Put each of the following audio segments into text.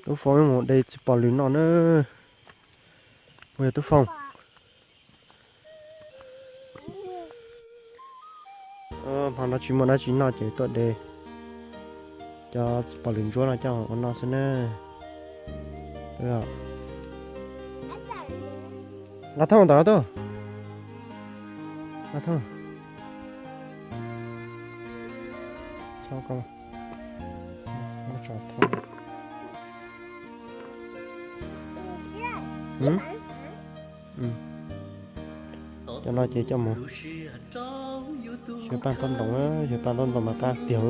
Tub Foo mus de txiv pos lws noj na. Mus yog Tub Foo. Hmo no tsis muaj dab tsi noj ces tuaj de cov txiv pos lws ntsuab no coj ua noj xwb na. Nqa thooj ntawd tuaj. Nqa thooj. Txhob ko. Cov no ces coj mus xyuas paj ntaub ntoos, xyuas paj ntaub ntoos mas qab tiag.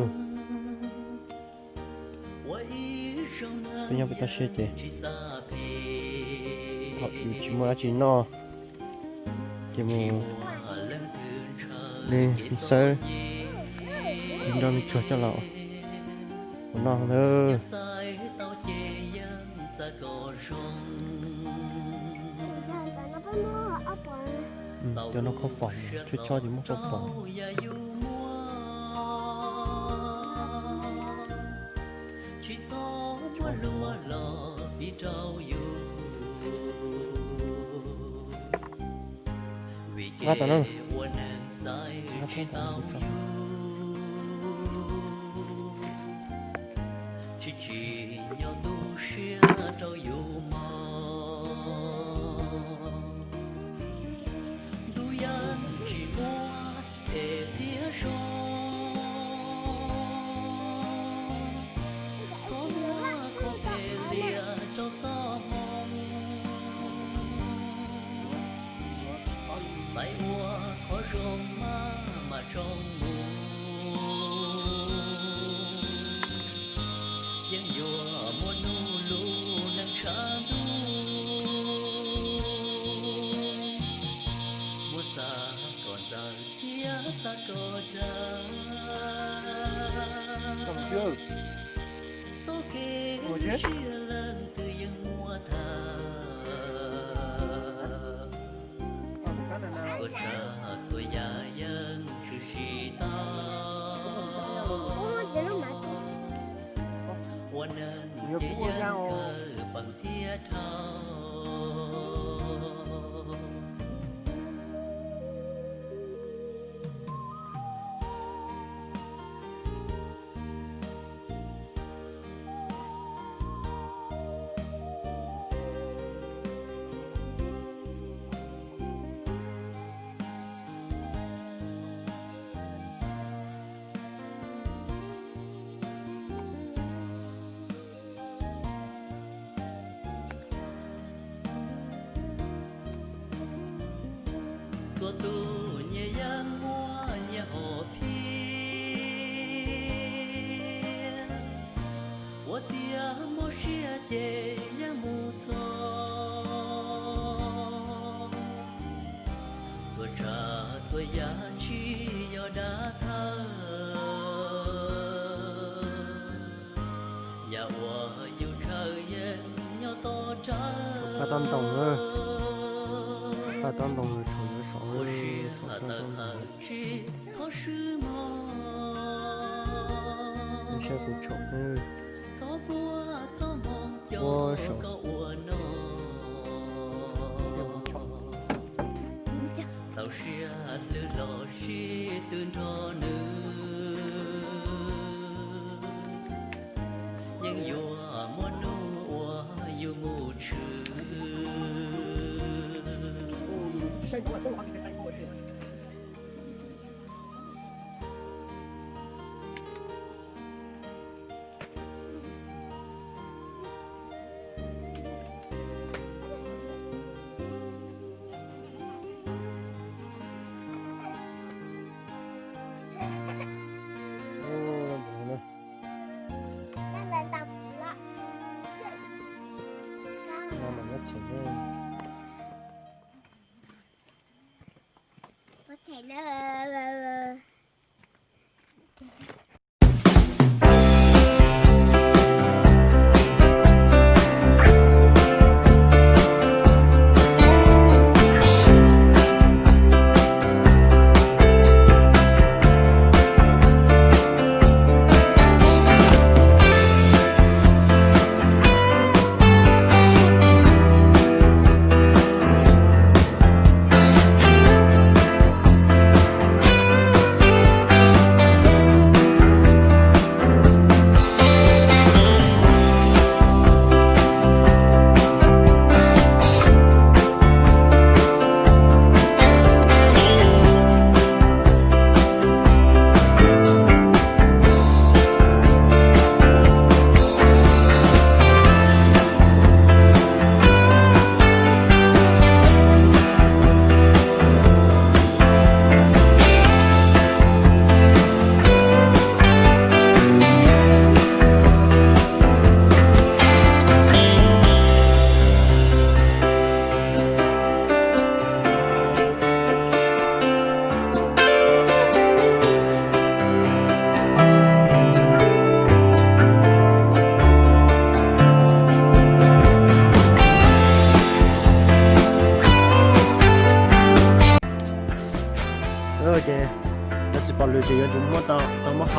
Peb nyob peb toj siab ces thaum tsis muaj dab tsi noj ces mus de xawb nroj me tsuag coj los ua noj ntag. Cov no khaub pom, chob chob ces muab khaub pom. Nqa tom no. Tsis tsim nyog tu siab rau yus mog. Ntuj yeej tsis muaj phem thiab zoo, txhob muab qhov phem liam rau txoj hmoo. Xaiv ua qhov zoo mas mam zoo mus, yeej yuav muaj hnub lub neej tshav ntuj, muab xav kom ntxaws thiab xav kom tsawg. Txoj kev siab leej twg yeej muaj tag, txhua tsav txhua yam yeej tshwm sim tau. Ua neeg ces yeej kawg peem thiab dhau. Txhua tus nyias yeej muaj nyias hom phiaj, ua tiav mob siab ces yeej mus txog. Txhua tsav txhua yam tsis yog dab thawj, yam uas yus ntshaw yeej nyob tom rawv. Paj ntaub ntoos, paj ntaub ntoos tshauv yuav sov, ua siab tawv qhawv tsis txhob swb mog. Saib kuv tshauv, txhob muab txoj hmoo coj koj ua noj. Txaus siab hlwb los sib tw nrog nws, yeej yuav muaj hnub uas yus mus tshwm.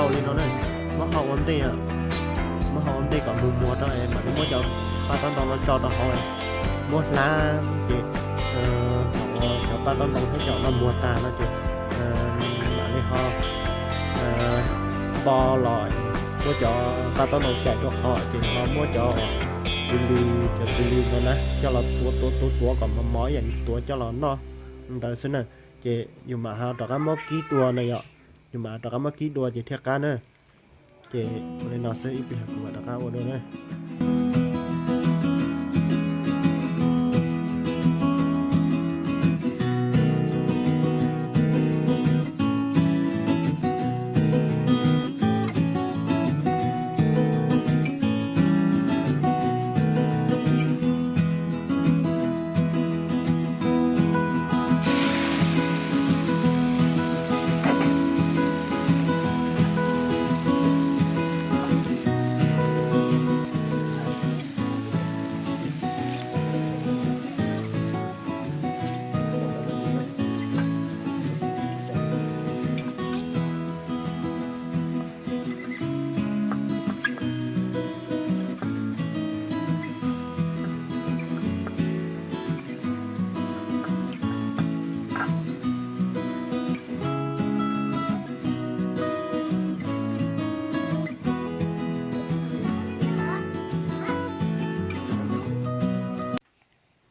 Hau li no na, muab hau ua ntej, muab hau ua ntej kom mus muag rau es mam li muab cov paj taub ntoo no tso rau hauv, muab hlab ces thaum uas cov paj taub ntoo thiab cov no muag tag no ces mam li ho npo los, muab cov paj taub ntoo cais rau qhov ces ho muab cov txiv lws, cov txiv lws ntawd na coj los tuav tuav tuav tuav kom mos mos ib yam li tuav coj los noj ntawd xwb na. Ces yus mam ho rov qab muab kib dua na yom, yus mam rov qab muab kib dua ces thiaj qab na. Ces ua li no xwb, ib pliag kuv mam rov qab ua dua na.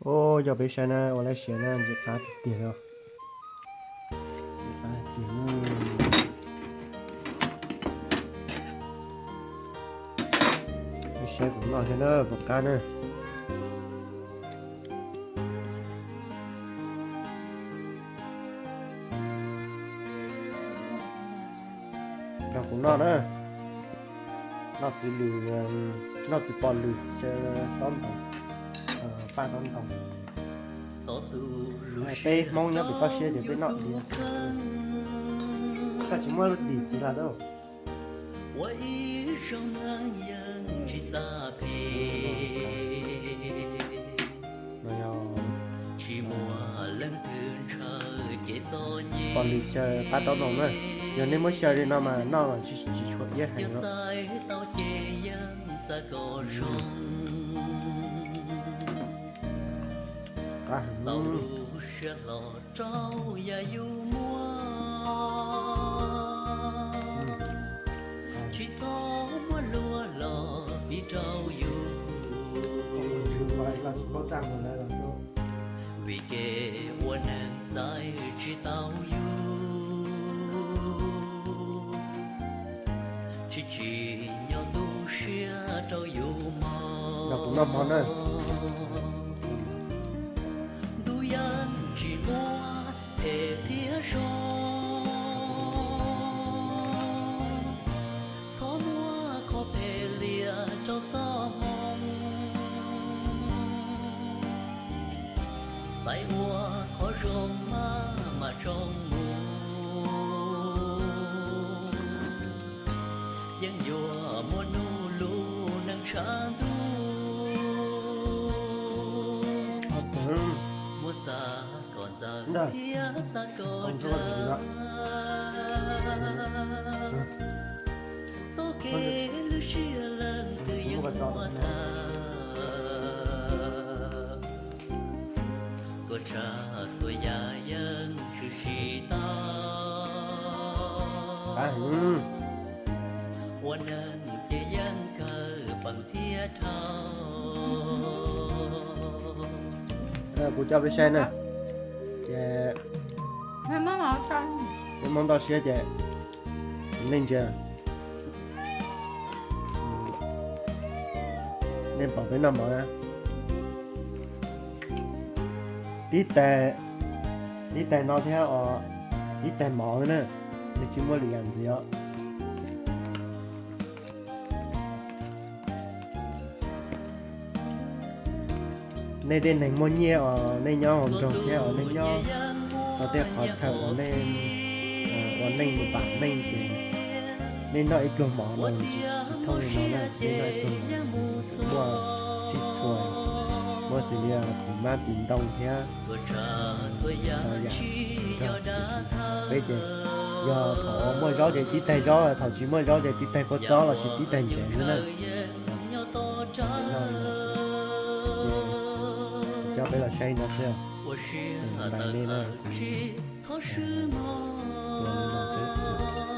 Ua yog peb saib na, ua laj siav na, ntxim qab tiag tiag os. Ntxim qab tiag. Peb saib kuv noj thiab na, puas qab na. Rau kuv noj na. Noj txiv lws, noj txiv pos lws, taub ntoo, paj taub ntoo. Peb Hmoob nyob pem toj siab ces peb noj diav, koj tsis muaj lub dim txiv lawm. Pos lws xyaw paj taub ntoo na. Yog nej muab xyaw li no mas noj los tsis tshua iab heev os. Qab heev. Vim kev ua neeg xaiv tsis tau yus, tsis tsim nyog tu siab rau yus mog. Ntuj yeej tsis muab phem thiab zoo, txhob muab qhov phem liam rau txoj hmoo. Xaiv ua qhov zoo mas mam zoo mus, yeej yuav muaj hnub lub neej tshav ntuj. Muab xa kom ntxaws thiab xa kom dawb, txoj kev lwj siab leej twg yeej muaj tag. Txhua tsav txhua yam yeej tshwm sim tau, ua neeg ces yeej kawg peem thiab dhau. Kuv coj peb saib na, ces peb Hmoob ntoj siab ces nej ntsia, nej pom peb noj mov na, tib tais, tib tais no thiab os, tib tais mov na, nej tsis muaj lwm yam ntxiv os. Nej tej neeg muaj nyiaj os, nej nyob hauv nroog thiab os, nej nyob rau tej qhov chaw uas nej ua neej vam meej ces nej noj ib pluag mov no tsis thooj li no na, nej noj ib pluag mov muaj txhij txhua, muaj xws li txiv hmab txiv ntoo thiab txhua yam nrog. Peb ces Yog thaum muaj zaub ces tib taig zaub, thaum tsis muaj zaub ces tib taig kua txob los sis tib taig ntsev xwb na. Coj peb los saib no xwb, ntais li no, tua li no xwb.